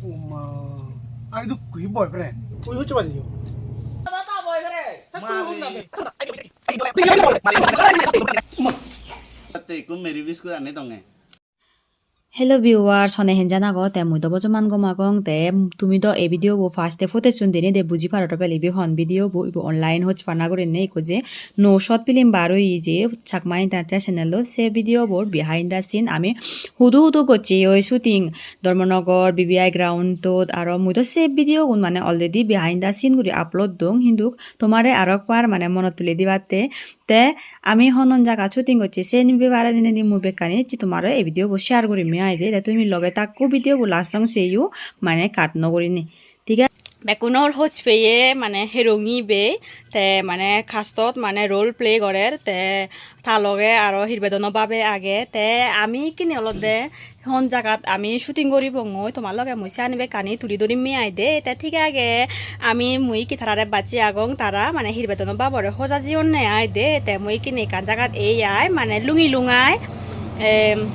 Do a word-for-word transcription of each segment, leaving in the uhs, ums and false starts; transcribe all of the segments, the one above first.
Uma. Ai duk kui boyfriend. Kui hocche baji yo. Te ekko Marie biscuit ani donge. Hello viewers, hone henjan ago? Te mui do bojoman gom agong. Te tumi do ei video bo first te footage un dine de buji paro to pele ibe hon video bo, ibe online hojpana gurinei ikko je nuo short film bar oye je Chakma Entertainment channel ot, se video bor behind the scene ami hudu hudu gocche oi shooting Dharmanagar B B I ground ot, aro mui do se video gun mane already behind the scene guri upload dong, hintu tomare aro ekbar mane monot tuli dibatte. Te ami hon hon jagat shooting gocche, sen bebare dinedi mui bekkani ecche tomare ei video bo share gurim ai de. Te tumi loge takko video bo last song seyo, mane cut no gurinei. Thik age? Bekkunor hoj peye mane Herongi bei, te mane cast ot mane role play gorer, te ta loge aro Hirbedono babe age. Te ami ikkine olode hon jagat ami shooting guribongoi, tomar loge mui siyani bekkani tuli durimme ai de. Te thik age, ami mui ikki tarare bacche agong, tara mane Hirbedono babore hoja jiyonne ai de. Te mui ikkine ekkan jagat ei ai, mane lungi lung ai, em,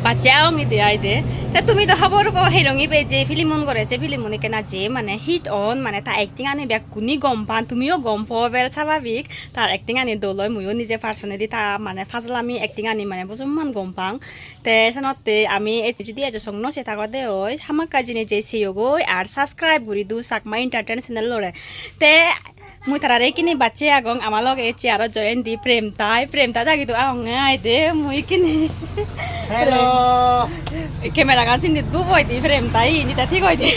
bacche agong ide ai de. Te tumi do hobor po, Herongi bei je film un gore, se film un ekkena je mane hit on, mane ta acting ani bekkune gom pan, tumiyo gom po bel sababik. Tar acting ani dol oi, muiyo nije personally ta mane fajlami acting ani mane bojoman gom pang. Te senotte ami ecche judi ejo song no se tagode oi, hamakkai jeinei je seyogoi ar subscribe guri do Chakma Entertainment channel ore. Te mui tarare ikkine bacche agong, ama loge ecche aro join di Prem tai, Prem tai dagi do agonge ai de mui ikkine. Hello. Camera gan sindi dup oi di Prem tai, indi ta thik oi di.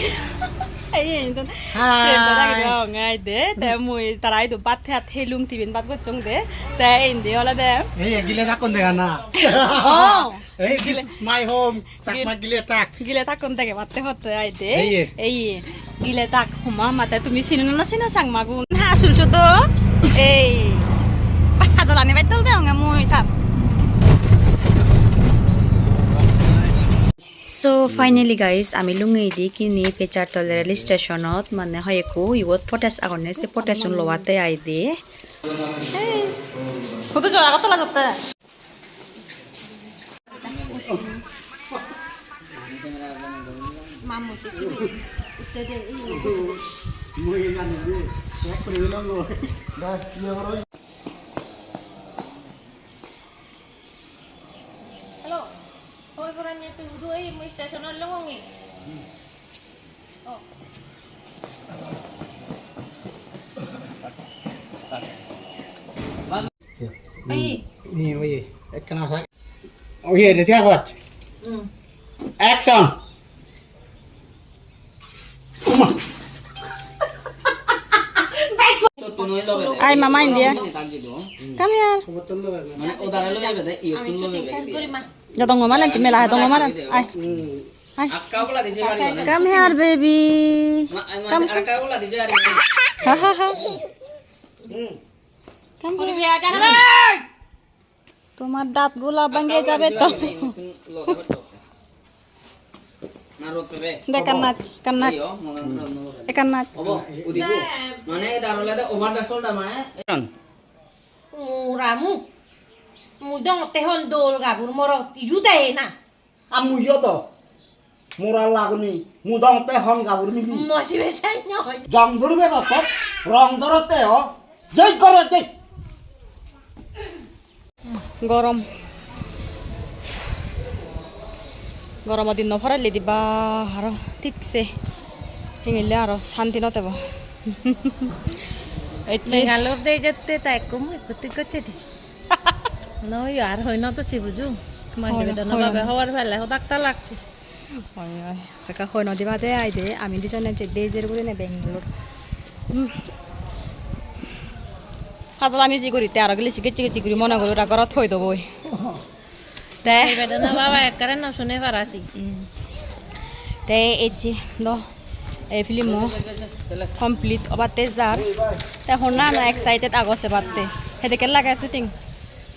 Ei, ei, ei, Prem tai dagi do agonge ai de, te mui tara idu bhat hat helung, tiffin bhat gossong de, te indi olode. Ei, gile dakkon dega na. Oh. Hey, this is my home. Chakma gile tak. Gile takkun dege batte hotte ai de. Ei ye. Ei ye. Gile tak homa mate tumi sino na sino Changmagun. Ha sul sudo. Ei. Hajolani bai dol degonge mui tar. So finally guys, ami lungi di kini Pechartala rail station ot, mane hoyekko ibot footage agonne, se footage un lobatte ai de. Hey. Hoto jora kotto la jotte? Hello. Hoi, porani tui hudu ei mui station-ot longongi. Oh. Ei. Ni, oye, ekkana sa-, oye, ready agoch. Hmm. Action. Ai, mama, India. Come here. Jadong mama lanchi mela, jadong mama lan. Ai. Ai. Come here, baby. Come, come. Ha, ha, ha. Come here. Tomar daat gula bhange jabe to. De ekkan nach, ekkan nach. Ekkan nach. Obo, udibo. Mane, dar olode over the shoulder mane. Uramu. Mui dongotte hon dol gabur morot. Iju de na. A muiyo do. Mora laguni. Mu dong te hon gabur mili. Mo sibe sai noi. Jong durbe gotot. Rong dorotte o. Jai goro jai. Gorom. Goromo din no porelle di ba aro thik se. Hingille aro santi no tebo. Ecche. Bangalore de jette ta ekko mu ekko tik gocche di. No, yo ar hoi no to si buju. Moi hoi no, hoi no. Babe hobor pele hodak ta lagse. Oi, oi. Ekka hoi no diba de ai de, ami dijone je de jer gurine Bangalore. Hmm. Hajal ami ji guri te aro gele sigecche gecche guri mone guri ora gorot hoi doboi. Te. Ei bedana baba ekkare no sune parasi. Hmm. Te ecche do. Ei film-o complete obatte jar. Te honna honna excited ago sebatte. Hedekke lage shooting?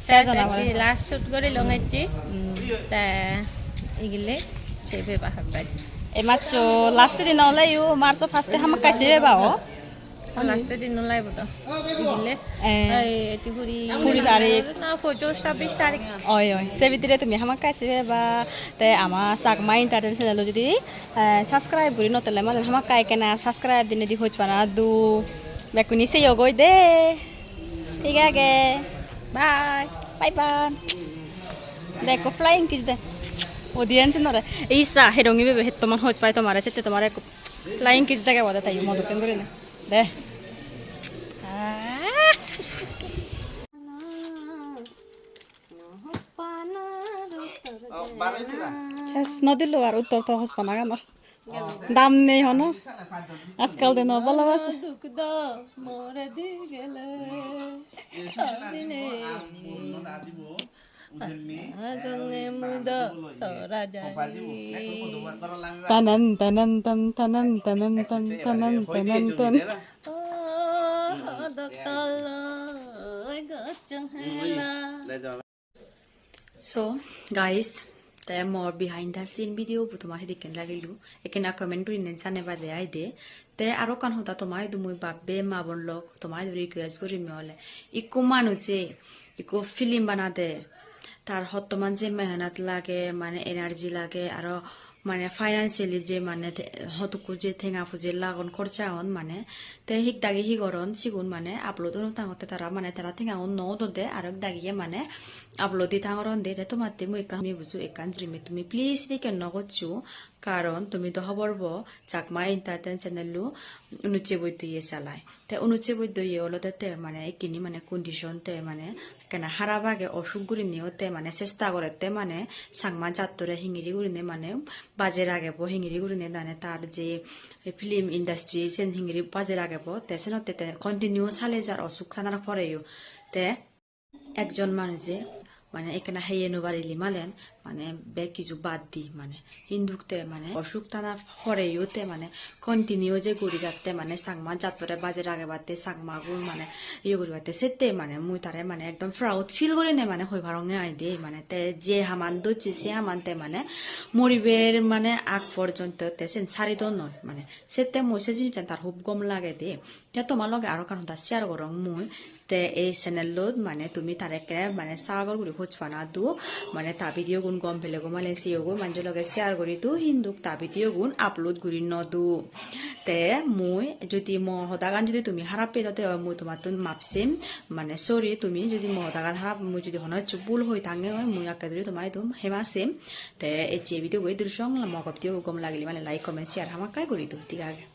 Sejon abar. Ecche last shoot gorilong ecche. Hmm. Te igile sei peba habbai. Ei March-o last din oleyo, March-o first-e hamakkai sei peba o. Last-e din no laibo to. Bile. Eh. Ai, echi puri. Kuri tarik. Na, pojoj, sabbish tarik. Oi, oi. Se bidire tumi hamakkai sibe ba. Te ama Chakma Entertainment channel jodi, eh, subscribe guri no tele malen hamakkai ekkena subscribe dinei di hojpana du. Bekkune seyogoi de. Thik age. Bye. Bye bye. Dekko flying kiss de. Audience nore. Ei sa, herongi bebe hettoman hojpai tomare, sette tomare ekko flying kiss dege bode tayo modokken gurinei. De. Ah. Ses no dilo ar uttor to hojpana ganor. Dam nei hono. Ajkal de no bhalobase. Duk do more di gele. Sabine. Agonge mui do tora jani. Tanan, tanan, tan, tanan, tanan, tan, tanan, tanan, tan. Oh, doktor loi gochchong hela. So, guys, te mor behind the scene video bu tomar hidikken lagilo. Ekkena comment gurinei janebade ai de. Te aro ekkan hoda toma idu mui babbe ma bon lok toma idu request gurim ole. Ikko manuje ikko film banade tar hottoman je mehenat lage, mane energy lage, aro mane financially je mane te-, hotukko je tenga puje lagon, khorcha on mane. Te hik dagi hi goron sigun mane upload ono tangotte tara mane tara tenga un no udode, aro hik dagi ye mane upload di tangoron de. Te tomatte mui ekkan mi buju ekkan jurime tumi please request no goccho. Karon tumi do hobor po, Chakma Entertain channel-o unucche boiddo ye salai. Te unucche boiddo ye olode te mane ekkini mane condition te mane ekkena harap age, osuk gurinei o te mane chesta gorette mane Changma jattore hingiri gurinei mane baje ragebo, hingiri gurinei mane tar je film industry sen hingiri baje ragebo. Te senotte te continue sale jar osuk tanar poreyo. Te ekjon manuje mane ekkena heye no parile malen, mane bek kiju bad di mane, hinduk te mane osuk tanar poreyo te mane continue je guri jatte mane Changma jattore baje ragebatte, Changmagun mane iye guribatte, sette mane mui tare mane ekdom proud feel gurinei mane hoi paronge ai de. Mane te je haman docche se haman te mane moriber mane ag porjonto te sen sari do noi mane, sette mui se jinissan tar hub gom lage de. Te toma loge aro ekkan hoda share gorong mui. Te ei channel-ot mane tumi tare ekkere mane sagor guri hojpana do, mane ta video gun gom pele gom ale siyogo manjo loge share guri do, hinduk ta video gun upload guri no do. Te mui jodi mo hodagan jodi tumi harap pedo te mui tomattun map sem, mane sorry, tumi jodi mo hodagan harap, mui jodi hono hissu bul hoi tange oi mui akke duri toma idu hema sem. Te ecche video bo idur song, mo video gom lagile mane like, comment, share hamakkai guri do, thik age.